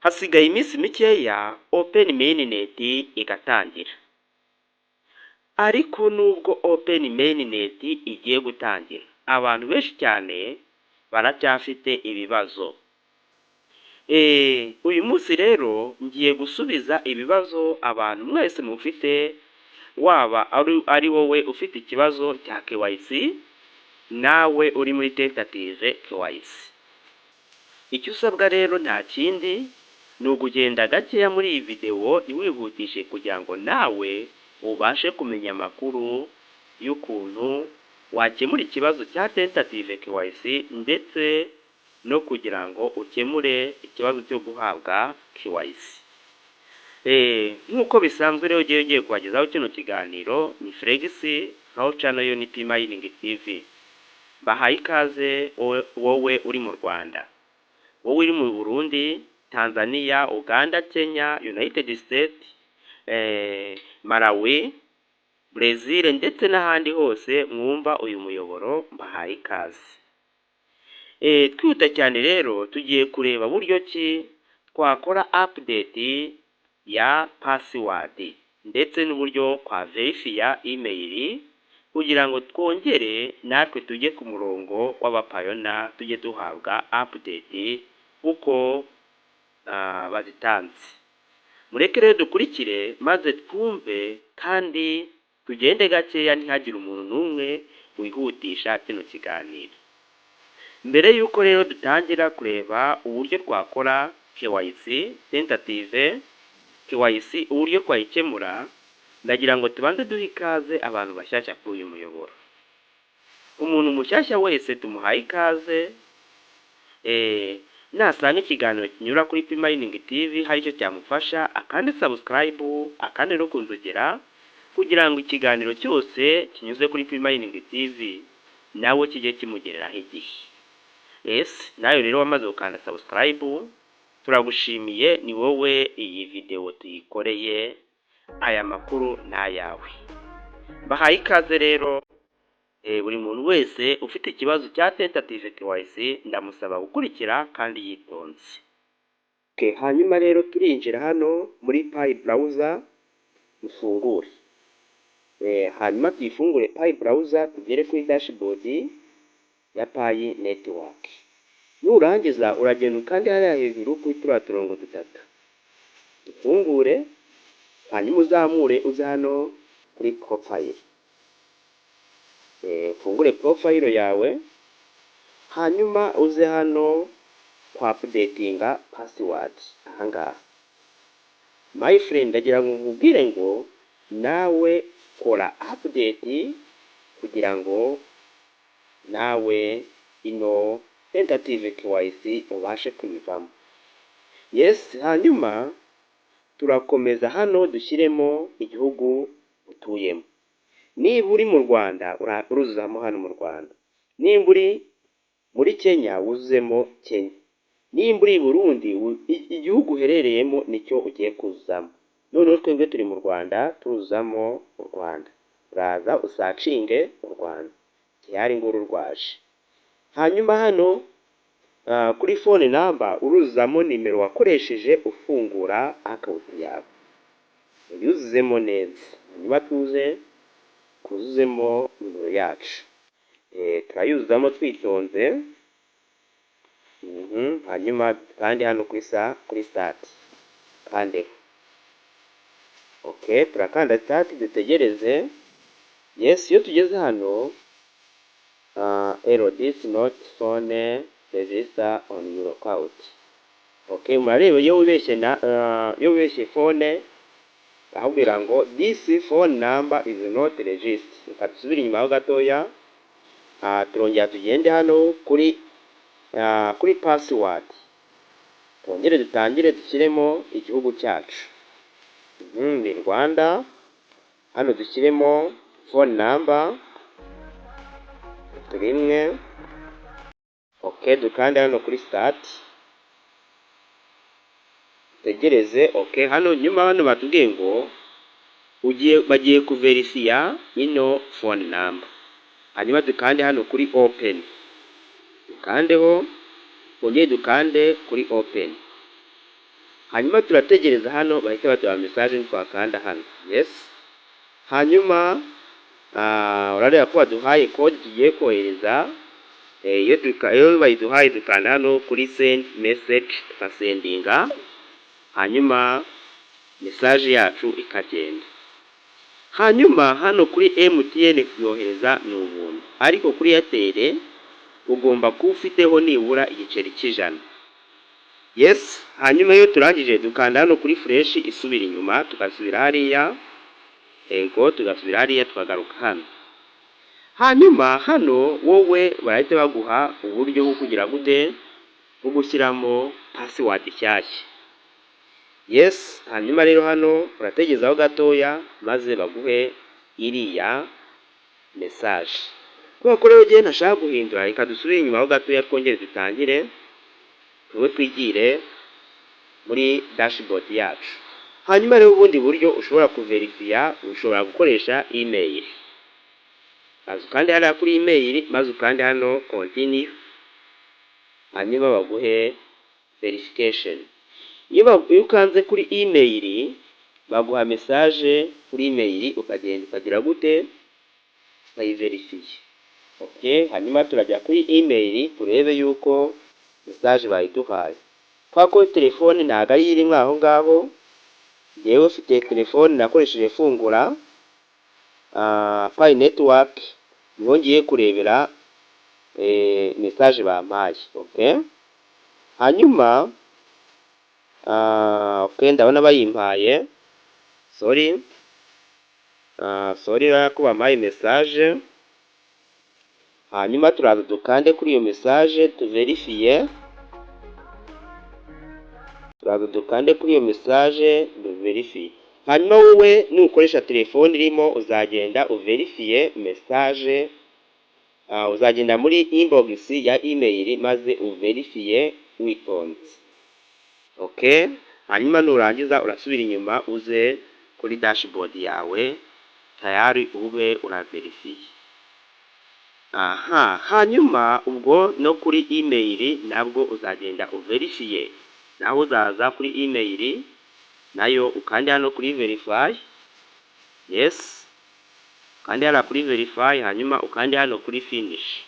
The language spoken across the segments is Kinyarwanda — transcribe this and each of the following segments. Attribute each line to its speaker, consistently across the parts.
Speaker 1: Hasigaye iminsi mikeya Open Mainnet igatangira, ariko nubwo Open Mainnet igiye gutangira, abantu benshi cyane baracyafite ibibazo. Uyu munsi rero ngiye gusubiza ibibazo abantu mwese mufite, waba ari wowe ufite ikibazo cya KYC, nawe uri muri tentative KYC. Icyo usabwa rero nta kindi, ni ukugenda gakeya muri iyi videwo, ntiwihutishe, kugira ngo nawe ubashe kumenya amakuru y'ukuntu wakemura ikibazo cya tentative KYC, ndetse no kugira ngo ukemure ikibazo cyo guhabwa KYC. Nk'uko bisanzwe rero, ugiye kubagezaho kino kiganiro ni Felix, aho channel yo ni Pi Mining TV. Bahaye ikaze wowe uri mu Rwanda, wowe uri mu Burundi, Tanzania, Uganda, Kenya, United States, Malawi, Brazil ndetse n'ahandi hose mwumva uyu muyoboro, mbahaye ikaze. Twihuta cyane rero, tugiye kureba buryo ki twakora update ya password ndetse n'uburyo kwa verifiya email, kugira ngo twongere natwe tujye ku murongo w'abapioneer, tujye duhabwa update uko bazitanze. Mureke rero dukurikire maze twumve kandi tugende gakeya, ntihagire umuntu n'umwe wihutisha kino kiganiro. Mbere y'uko rero dutangira kureba uburyo twakora KYC, tentative KYC, uburyo twayikemura, ndagira ngo tubanze duhe ikaze abantu bashyashya kuri uyu muyoboro. Umuntu mushyashya wese tumuhaye ikaze. Nasanga ikiganiro kinyura kuri Pi Mining TV hari icyo cyamufasha, akande subscribe, akande no kunzogera, kugira ngo ikiganiro cyose kinyuze kuri Pi Mining TV nawe kijye kimugereraho igihe. Ese nawe rero wamaze gukanda subscribe, turagushimiye, ni wowe iyi videwo tuyikoreye, aya makuru ni ayawe. Bahaye ikaze rero buri muntu wese ufite ikibazo cya tentative KYC, ndamusaba gukurikira kandi yitonze. Okay, hanyuma rero turinjira hano muri Pi Browser, dufungure. Hanyuma tuyifungure Pi Browser, tugere kuri dashboard ya Pi Network. Nurangiza uragenda ukande hariya hejuru kuri turiya turongo dutatu, dufungure, hanyuma uzamure uze hano kuri profile. Ufungure profile yawe, hanyuma uze hano kwa updatinga password ahangaha. My friend, ndagira ngo nkubwire ngo nawe kora update kugira ngo nawe ino tentative KYC ubashe kuyivamo. Yes, hanyuma turakomeza hano dushyiremo igihugu utuyemo. Niba uri mu Rwanda, uruzuzamo hano mu Rwanda. Nimba uri muri Kenya, wuzuzemo Kenya. Nimba uri i Burundi, igihugu uherereyemo nicyo ugiye kuzuzamo. Noneho twebwe turi mu Rwanda, turuzuzamo u Rwanda. Uraza usearchinge u Rwanda, tayari nguru rwaje. Hanyuma hano kuri phone number uruzuzamo nimero wakoresheje ufungura account yawe, uyuzuzemo neza. Hanyuma tuze twuzuzemo nimero yacu, turayuzuzamo twitonze. Hanyuma kandi hano kuri start kandeho. Okay, turakanda start, dutegereze. Yes, iyo tugeze hano, error, this not phone register on your account. Okay, murareba iyo wibeshye na iyo wibeshye phone, bakubwira ngo "This phone number is not registered." Reka dusubire inyuma ho gatoya, turongera tugende hano kuri password, twongere dutangire dushyiremo igihugu cyacu, ni Rwanda. Hano dushyiremo phone number 1. Okay, dukande hano kuri start, dutegereze. Okay, hano nyuma hano batubwiye ngo ugiye bagiye kuverifiya ino phone number. Hanyuma dukande hano kuri open, dukandeho, twongere dukande kuri open. Hanyuma turategereza hano bahita baduha message twakanda hano. Yes, hanyuma urareba ko baduhaye code tugiye kohereza. Iyo bayiduhaye, dukanda hano kuri send message, tukasendinga, hanyuma message yacu ikagenda. Hanyuma hano kuri MTN kuyohereza ni ubuntu, ariko kuri Airtel ugomba kuba ufiteho nibura igiceri cy'100. Yes, hanyuma iyo turangije dukanda hano kuri flèche isubira inyuma, tugasubira hariya. Ego, tugasubira hariya, tukagaruka hano. Hanyuma hano wowe barahita baguha uburyo bwo kugira gute, bwo gushyiramo password nshyashya. Yes, hanyuma rero hano urategerezaho gatoya maze baguhe iriya message. Kubera ko rero ngewe ntashaka guhindura, reka dusubire inyuma ho gatoya, twongere dutangire, twebwe twigire muri dashboard yacu. Hanyuma rero ubundi buryo ushobora kuverifiya, ushobora gukoresha email. Maze ukande hariya kuri email, maze ukande hano continue, hanyuma baguhe verification. Iyo ukanze kuri email, baguha message kuri email, ukagenda ukagira gute, ukayiverifiya. Okay, hanyuma turajya kuri email turebe yuko message bayiduhaye. Kubera ko telefone ntabwo ariyo irimo aho ngaho, njyewe ufite telefone nakoresheje fungura Pi Network, niho ngiye kurebera message bampaye. Okay, hanyuma okay, ndabona bayimpaye. Sorry, sorry ko bampaye message. Hanyuma turaza dukande kuri iyo message tuverifiye. Turaza dukande kuri iyo message duverifiye. Hanyuma wowe nukoresha telefone irimo, uzagenda uverifiye message, uzagenda muri inbox ya email maze uverifiye witonze. Okay, hanyuma nurangiza urasubira inyuma uze kuri dashboard yawe, tayari ube uraverifiye. Aha, hanyuma ubwo no kuri email nabwo uzagenda uverifiye, naho uzaza kuri email nayo ukande hano kuri verify. Yes, ukande hano kuri verify, hanyuma ukande hano kuri finish,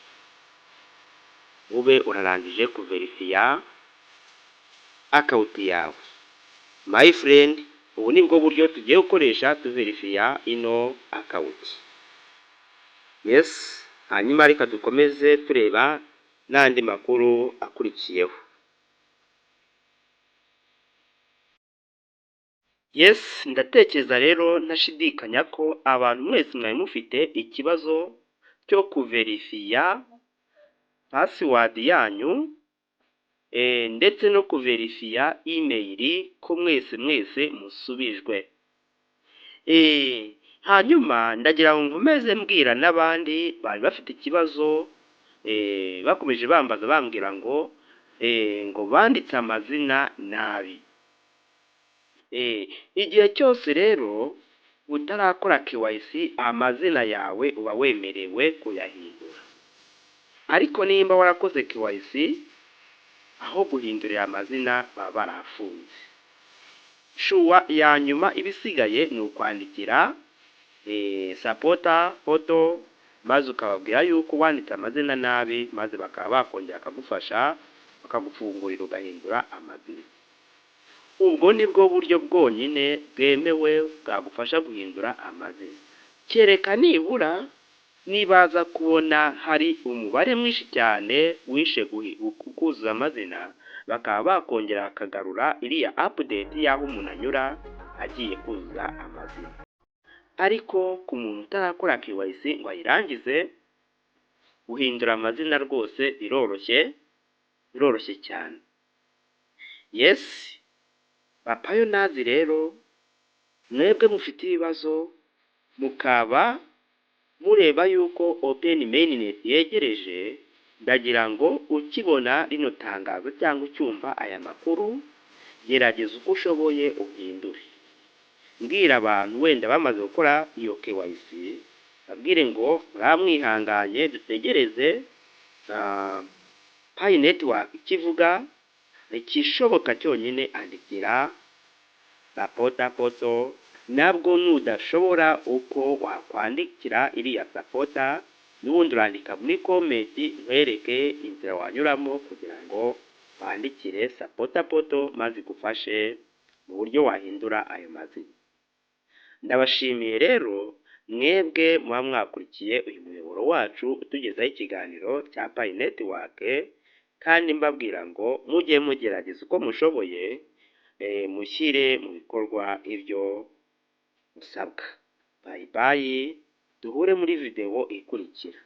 Speaker 1: ube urarangije kuverifiya account yawe. My friend, ubu nibwo buryo tugiye gukoresha tuverifiya ino account. Yes, hanyuma reka dukomeze tureba n'andi makuru akurikiyeho. Yes, ndatekereza rero ntashidikanya ko abantu mwese mwari mufite ikibazo cyo kuverifiya password yanyu ndetse no kuverifiya email, ko mwese mwese musubijwe. Hanyuma ndagira ngo nkomeze mbwira n'abandi bari bafite ikibazo, bakomeje bambaza bambwira ngo banditse amazina nabi. Igihe cyose rero utarakora KYC, amazina yawe uba wemerewe kuyahindura, ariko nimba warakoze KYC, aho guhindurira amazina baba barafunze. Choix ya nyuma iba isigaye ni ukwandikira support portal, maze ukababwira yuko wanditse amazina nabi, maze bakaba bakongera bakagufasha, bakagufungurira ugahindura amazina. Ubwo nibwo buryo bwonyine bwemewe bwagufasha guhindura amazina, kereka nibura nibaza kubona hari umubare mwinshi cyane wishe kuzuza amazina, bakaba bakongera bakagarura iriya update y'aho umuntu anyura agiye kuzuza amazina. Ariko ku muntu utarakora KYC ngo ayirangize, guhindura amazina rwose biroroshye, biroroshye cyane. Yes, ba pioneers rero, mwebwe mufite ibibazo mukaba mureba yuko open mainnet yegereje, ndagira ngo ukibona rino tangazo cyangwa ucyumva aya makuru, gerageza uko ushoboye uhindure. Mbwira abantu wenda bamaze gukora iyo KYC, babwire ngo mwihanganye dutegereze Pi Network ikivuga. Ikishoboka cyonyine, andikira Support portal. Nabwo nudashobora uko wakwandikira iriya support, n'ubundi urandika muri comment nkwereke inzira wanyuramo kugira ngo wandikire support portal, maze igufashe mu buryo wahindura ayo mazina. Ndabashimiye rero mwebwe muba mwakurikiye uyu muyoboro wacu utugezaho ikiganiro cya Pi Network, kandi mbabwira ngo mujye mugerageza uko mushoboye, mushyire mu bikorwa ibyo musabwa. Bye bye, duhure muri videwo ikurikira.